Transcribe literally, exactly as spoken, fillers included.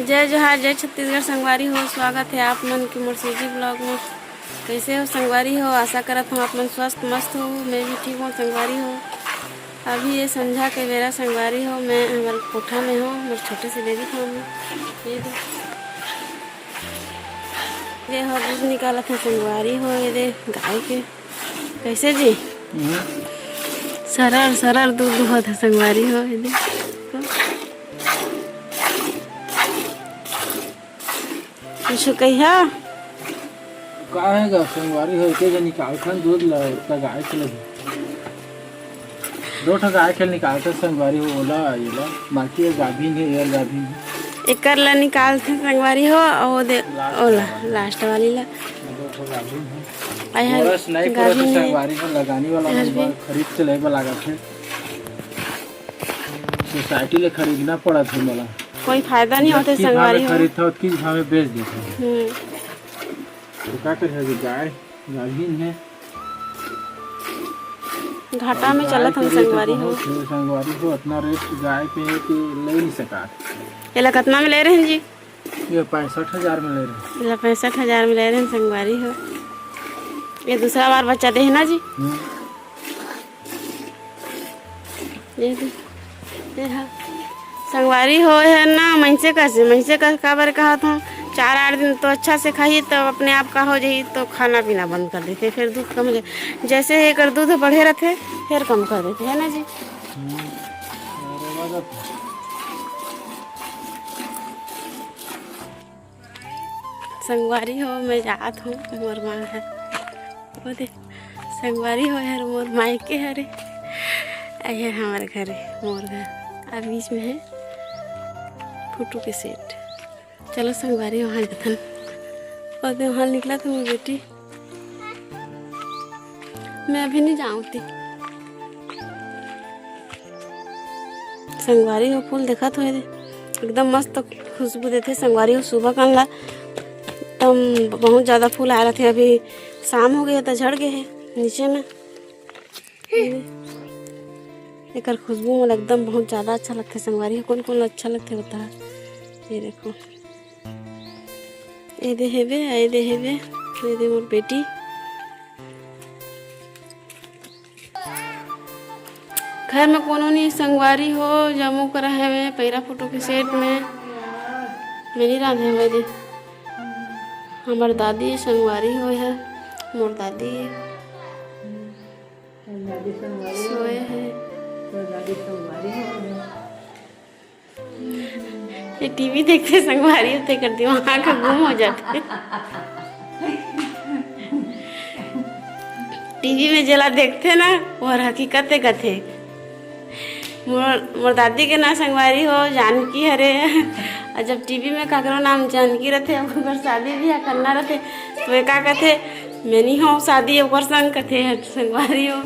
जय जोहार, जय छत्तीसगढ़ संगवारी हो, स्वागत है आप मन के मोर सीजी ब्लॉग में। कैसे हो संगवारी हो? आशा करत हूँ आप मन स्वस्थ मस्त हो। मैं भी ठीक हूँ संगवारी हो। अभी ये संझा के बेरा संगवारी हो, मैं हमर कोठा में हूँ, मोर छोटे से बेबी फार्म में। ये दे, ये हो दूध निकालत है संगवारी हो, ये दे गाय के। कैसे जी? हम्म। सरर सरर दूध दुहत है संगवारी हो, ये दे। कुछ कहिया? का है गा संगवारी हो, एके जन निकालथन दूध ला, ओतका गाय के लगे। दो ठो गाय के निकालथन संगवारी हो, ओला, एला, बाकी ये गाभिन है, एयर गाभिन है। एकर ला निकालथन संगवारी हो, और दे, लास्ट ओला, वाला। लास्ट वाली ला। दो ठो गाभिन है। आई हर गोरस नहीं गाभिन पड़त है। संगवारी हो, लगानी वाला एयर मन बर भी। खरीद के लेबा लागत है। सोसाइटी ले खरीदना पड़त है मोला। कोई फायदा नहीं होते जतकी भाव संगवारी में हो। खरीदता, उतकी भाव में बेच देता। हम्म। तो का करे, गाय गाभिन है। घाटा में गाय चलत के हम रेट संगवारी हो। बहुत है संगवारी हो, इतना रेट गाय के है कि ले नहीं सका। एला कितना में ले रहे हैं जी? ये पैंसठ हजार में ले रहे हैं। एला पैंसठ हजार में ले रहे हैं संगवारी हो। ये दूसरा बार बच्चा दे है ना जी? हम्म। ये दे, ये हा। संगवारी हो है ना, मइनसे कस, मइनसे कस काबर कहत हूँ, चार आठ दिन तो अच्छा से खाही, तब अपने आप का हो जाही, तो खाना पीना बंद कर देथे, फिर दूध कम हो जाए। जैसे ही एकर दूध बढ़े रहथे, फिर कम कर देथे, है ना जी? हम्म। संगवारी हो, मैं जात हूँ, मोर माँ है। वो दे, संगवारी हो यार, मोर मायके हरे। ये हमारे घर है, मोर घर। और बीच में है फोटो के सेट। चलो संगवारी, वहाँ जाथन। वो दे, वहाँ निकला था मोर बेटी। मैं अभी नहीं जाऊँगी। संगवारी हो फूल देखत हो, एकदम मस्त खुशबू देथे संगवारी हो। सुबह कन ला एकदम बहुत ज्यादा फूल आए रहथे। अभी शाम हो गए हे त झड़ गए हे नीचे में। एकर खुशबू मोला एकदम बहुत ज्यादा अच्छा लगथे संगवारी हो। कौन कौन अच्छा लगथे बता। ये देखो, ये दे हेबे, ये दे हेबे, ये दे मोर बेटी। घर में कोनो नहीं संगवारी हो, जम्मो करा है मैं पैरा फोटो के सेट में। मैं नहीं रांधे हवे दे। हमर दादी संगवारी हो है, मोर दादी दादी संगवारी हो। सोए है। तो दादी संगवारी हो। ये टीवी देखथे संगवारी हो, तेकर दिमाग ह गुम हो जाथे। टीवी में जेला देखथे ना, वो हर हकीकत हे कथे। मोर, मोर दादी के ना संगवारी हो जानकी हरे। और जब टीवी में काकरो नाम जानकी रथे, ओकर शादी बियाह करना रथे, तो वे का कथे, "मैं नहीं हो शादी ओकर संग," कथे संगवारी हो।